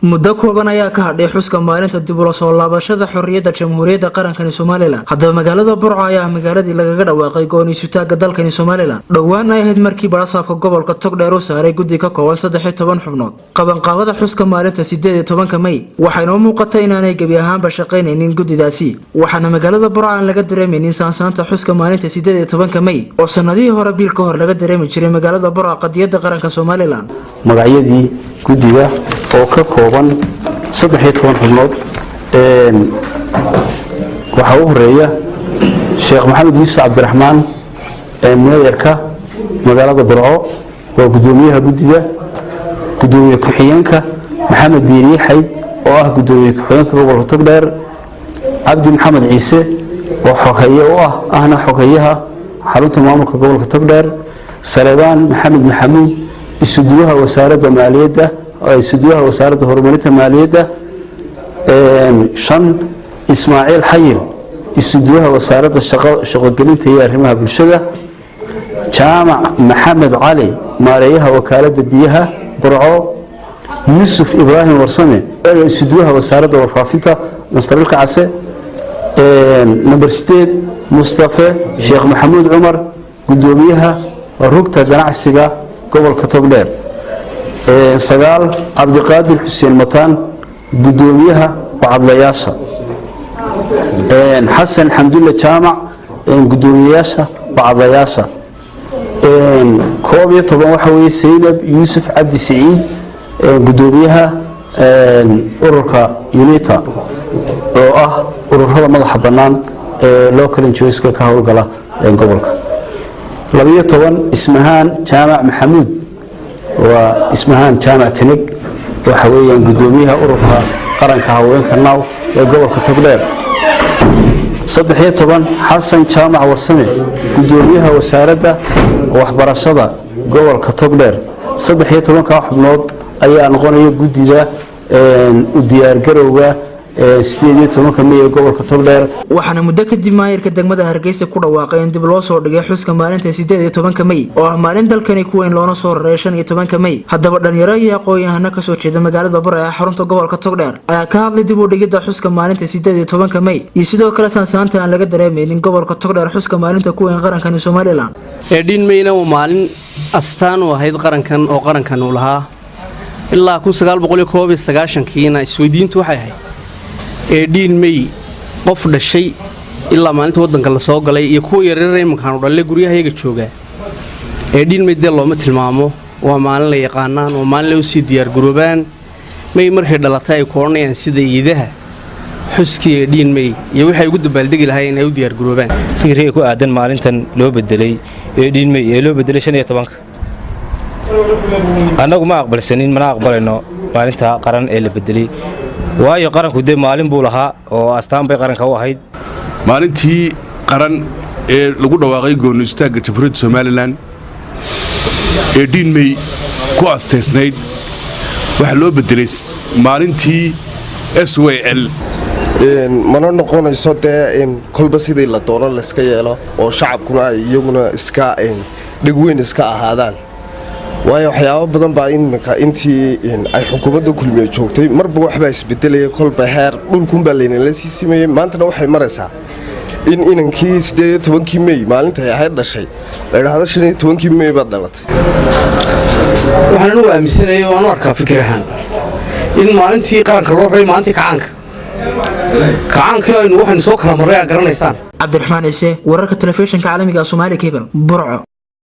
Muddo kooban ayaa ka hadhay xuska maalinta dib ula soo laabashada xorriyadda Jamhuuriyadda Qarankani Somaliland. Haddaba, magaalada Burco ayaa magaaladii lagaga dhawaaqay gooni-isutaagga dalkani Somaliland. Dhowaan ay ahayd markii barasaabka gobolka Togdheer u saaray guddi ka kooban 13 xubnood qabanqaabada xuska maalinta 18-ka May. Waxaa inoo muuqata inaanay gebi ahaanba shaqaynaynin guddidaasi, waxaana magaalada Burco aan laga dareemaynin saansaanta xuska maalinta 18-ka May oo sanadihii hore bil ka hor laga dareemi jiray magaalada Burco qadiyadda qaranka Somaliland. Magacyadii guddiga oo ka kooban 13 xubnood, waxaa u horeeya Sheekh Maxamed Yuusuf Cabdiraxmaan, meeyarka magaalada Burco, waa guddoomiyaha guddida. Guddoomiye ku-xigeenka Maxamed Diiriye Xayd oo ah guddoomiye ku-xigeenka gobolka Togdheer, Cabdi Maxamed Ciise oo xoghaye u ah, ahna xoghayaha xarunta maamulka gobolka Togdheer, Saleebaan Maxamed Maxamuud, isuduwaha wasaaradda maaliyadda, isuduwaha wasaaradda horumarinta maaliyadda. Shan, Ismaaciil Xayir, isuduwaha wasaaradda shaqogelinta iyo arrimaha bulshada, Jaamac Maxamed Cali, maareeyaha wakaaladda biyaha Burco, Yuusuf Ibraahim Warsame, isuduwaha wasaaradda warfaafinta, Mastarilka Case. Number 8, Mustafe Sheekh Maxamuud Cumar, guddoomiyaha rugta ganacsiga gobolka Togdheer. 9, Cabdiqaadir Xuseen Mataan, guddoomiyaha bacadlayaasha. Xasan Xamdulle Jaamac, guddoomiyeyaasha bacadlayaasha. 11 waxa weeye Saynab Yuusuf Cabdi Siciid, guddoomiyaha ururka UNITA oo ah ururada madaxa bannaan ee local NGOs-ka ka howlgala gobolka. 12, Ismahaan Jaamac Maxamuud, waa Ismahaan Jaamac Tinig, waxa weeyaan guddoomiyaha ururka qaranka haweenka NOW ee gobolka Togdheer. 13, Xasan Jaamac Warsame, guddoomiyaha wasaaradda waxbarashada gobolka Togdheer. 13-ka xubnood ayaa noqonaya guddida u diyaargarowga 18-ka Mey ee gobolka Togdheer. Waxaana muddo kadib maayirka degmada Hargeysa ku dhawaaqay in dib loo soo dhigay xuska maalinta 18-ka Mey oo ah maalin dalkani ku weyn, loona soo raray 15-ka Mey. Haddaba, dhalinyaro iyo aqoon-yahano kasoo jeeda magaalada Burco ee xarunta gobolka Togdheer ayaa ka hadlay dib u dhigidda xuska maalinta 18-ka Mey iyo sidoo kale saansaanta aan laga dareemaynin gobolka Togdheer xuska maalinta ku weyn qarankani Somaliland. 18 Mayna waa maalin astaan u ahayd qarankan oo qarankan uu lahaa ilaa kiina. Isweydiintu waxay ahayd 18 May qof dhashay ilaa maalinta waddanka la soo galay iyo kuwa yaryar imankaanu dhalle guryahayaga joogaa 18 May dee looma tilmaamo. Waa maalin la yaqaanaan, waa maalin lay usii diyaargaroobaan. May markay dhalatay ay ku odhanayaan sida iidaha xuskii 18 May iyo waxay ugu dabaaldegi lahayn inay u diyaargaroobaan. Fikriga ku aadan maalintan loo bedelay 18 May ee loo bedelay 15-ka, annagu ma aqbalsanin, mana aqbalayno maalinta qaran ee la bedelay, waayo qaranku dee maalin buu lahaa oo astaan bay qaranka u ahayd. Maalintii qaran ee lagu dhawaaqay gooni istaagga Jamhuuriyadda Somaliland 18 May ku asteysnayd waxaa loo bedelay maalintii SYL. Mana noqonayso dee kolba sidii la doono layska yeelo oo shacabkuna ay iyaguna iska dhegweyn iska ahaadaan, waayo waxyaabo badan baa iminka intii ay xukuumadda Kulmiye joogtay marba waxbaa isbedelaya, kolba heer dhulkunbaa laynala sii simayey. Maantana waxay maraysaa in inankii 18-kii Mey maalintay ahayd dhashay la idhaahdo 15-kii Mey baad dhalatay. Waxaan anugu aaminsanaya oo aan u arkaa fikir ahaan in maalintii qaranka loo raray maalintii kacaanka. Kacaankii aynu waxaynu soo kala marray aa garanaysaan. Cabdiraxmaan Ciise, wararka telefishinka caalamiga Soomaali Cable, Burco.